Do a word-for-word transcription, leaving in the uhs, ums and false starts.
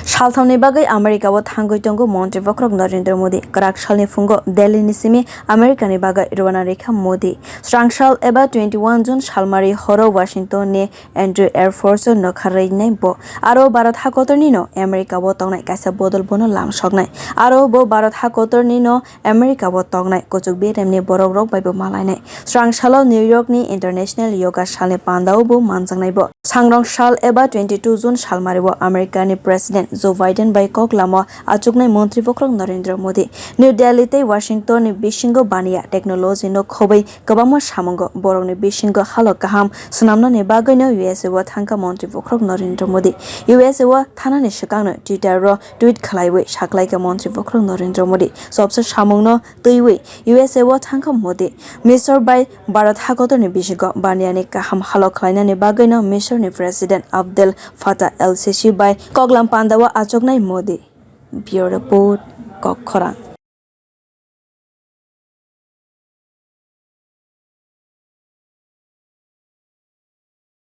Salthamni bagwi America-o thangwi tongo Montri Bokhorok Narendra Modi. Kwrak salni phungo Delhi-ni simi America-ni bagwi rwna rikha Modi. Srang sal eba twenty-one June salmari horo Washington-ni Andrews Air Force-o nokha rwinai bo. Aro Bharat hakotorni no America-o tongnai kaisa bodol bono lam soknai. Aro bo Bharat hakotorni no America-o tongnai kuchuk beremni borok rok bai bo malainai. Srang salo New York-ni International Yoga Salni pandao bo manjaknai bo. Sangrong sal eba twenty-two June salmari-o America-ni President Joe Biden bai kok lama achuknai Montri Bokhorok Narendra Modi. New Delhi tei Washington-ni bisingo baniya technology no khobwi kwbangma samungo borokni bisingo halok kaham swnamnani bagwino U S A-o thangkha Montri Bokhorok Narendra Modi. U S A-o thanani swkangno Twitter-o tweet khlaiwi saklaikha Montri Bokhorok Narendra Modi. Chopsa samungno twiwi U S A-o thangkha Modi. Misor bai Bharat hakotorni bisingo baniyani kaham halok khlainani bagwino Misorni President Abdel Fattah el-Sisi bai koklam pandao achuknai Modi. Bureau Report, Kokkhorang.